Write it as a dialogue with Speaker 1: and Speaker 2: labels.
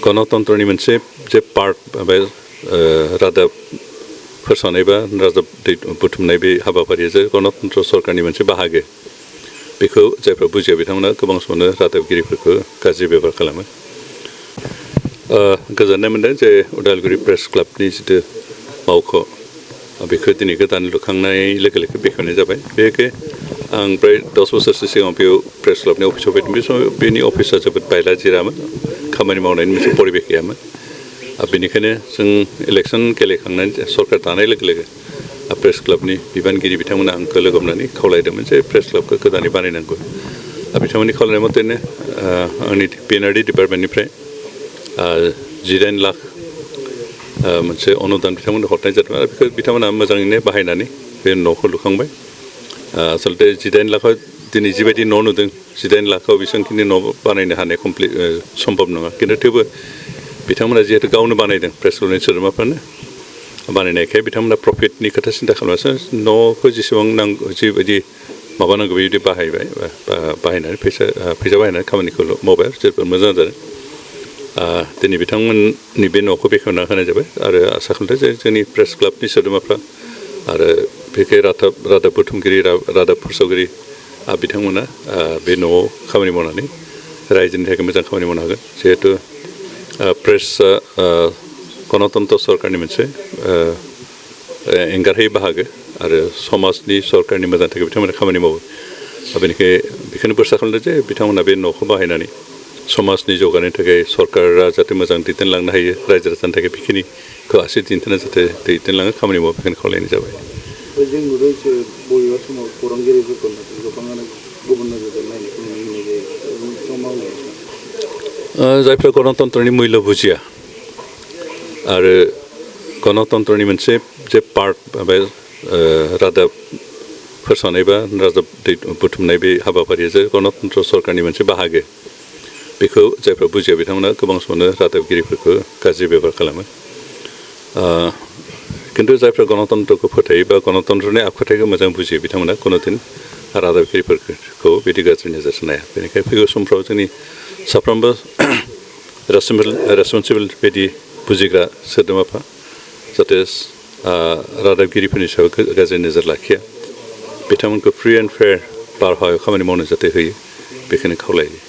Speaker 1: गणतन्त्रनि मोनसे जे पार्ट बा रादाब फोसावनाय बा रादाब बुथुमनाय बे हाबाफारिया जे गणतन्त्र सरकारनि मोनसे बाहागो बेखौ जायफ्रा बुजिया बिथांमोना गोबां समावनो रादाबगिरिफोरखौ गाज्रि बेबहार खालामो। गोजोननाय मोनदों जे उदालगुरि प्रेस क्लाबनि जिथु मावख' बेखौ दिनै गोदान लुखांनाय लोगो लोगो बेखेवनाय जाबाय। बेखौ आं प्राय 10 बोसोरसो सिगाङाव बेयाव प्रेस क्लाबनि अफिसाव फैदों। बे समाव बेनि अफिसा जोबोद बायला जिरामोन, खामानि मावनायनि मोनसे परिबेख गैयामोन। बेनिखायनो जों इलेक्सन गेलेखांनानै सरकार दानाय लोगो लोगो प्रेस क्लाबनि बिबानगिरि बिथांमोना आंखौ लोगो हमनानै खावलायदोंमोन जे प्रेस क्लाबखौ गोदानै बानायनांगौ। बिथांमोननि खावलायनाय मथेनो आंनि पिएनआरडि डिपार्टमेन्टनिफ्राय 19 लाख मोनसे अनुदान बिथांमोननो हरनाय जादों आरो बेखौ बिथांमोना मोजाङैनो बाहायनानै बे न'खौ लुखांबाय। आसलथे 19 लाखआव दिनै जिबायदि न' नुदों 19 लाखआव बेसेबांखिनि न' बानायनो हानाय सम्भब नङा। खिन्थु थेवबो बिथांमोना जिहेतु गावनो बानायदों प्रेस क्लाबनि सोद्रोमाफ्रानो बानायनायखाय बिथांमोना प्रफिटनि खोथा सिन्था खालामासो न'खौ जेसेबां नांगौ जिबायदि माबा नांगौ बेबायदि बाहायबाय बाहायनानै फैसा बाहायनानै खामानिखौ मावबाय जोबोद मोजां जादों। दिनै बिथांमोननि बे न'खौ बेखेवना होनाय जाबाय आरो आसा खालामदों जे जोंनि प्रेस क्लाबनि सोद्रोमाफ्रा आरो बेखै रादाब बुथुमगिरि रादाब फोसावगिरि बिथांमोना बे न'आव खामानि मावनानै रायजोनि थाखाय मोजां खामानि मावनो हागोन। जिहेतु प्रेसआ गणतन्त्र सरकारनि मोनसे एंगारहायै बाहागो आरो समाजनि सरकारनि मोजां थाखाय बिथांमोना खामानि मावो। बेनिखाय बेखौनो बोरसा खालामदों जे बिथांमोना बे न'खौ बाहायनानै समाजनि जौगानायनि थाखाय सरकारा जाहाथे मोजां दैदेनलांनो हायो, रायजो राजानि थाखाय बेखिनिखौ आसि दिन्थिना जाहाथे दैदेनलाङो खामानि मावो बेखौनो खावलायनाय जाबाय।
Speaker 2: जों नुदों बबेबा समाव खौरांगिरिफोरखौ गोबाङानो गुबुन नोजोरजों नायनायखौ नुनो मोननाय जायो।
Speaker 1: जायफ्रा गणतन्त्रनि मुल्य बुजिया आरो गणतन्त्रनि मोनसे जे पार्ट बा रादाब फोसावनाय बा रादाब बुथुमनाय बे हाबाफारिया जे गणतन्त्र सरकारनि मोनसे बाहागो बेखौ जायफ्रा बुजिया बिथांमोना गोबां समावनो रादाबगिरिफोरखौ गाज्रि बेबहार खालामो। खिन्थु जायफ्रा गणतन्त्रखौ फोथायो बा गणतन्त्रनि आखुथायखौ मोजां बुजियो बिथांमोना कुनुदिन रादाबगिरिफोरखौ बिदि गाज्रि नोजोरजों नाया। बेनिखायनो फैगौ समफ्राव जोंनि साफ्रोमबो रेसपन्सिबोल बायदि बुजिग्रा सोद्रोमाफ्रा जाहाथे रादाबगिरिफोरनि सायाव गाज्रि नोजोर लाखिया, बिथांमोनखौ फ्रि एन्ड फेयार बारहावायाव खामानि मावनो जाहाथे होयो बेखौनो खावलायो।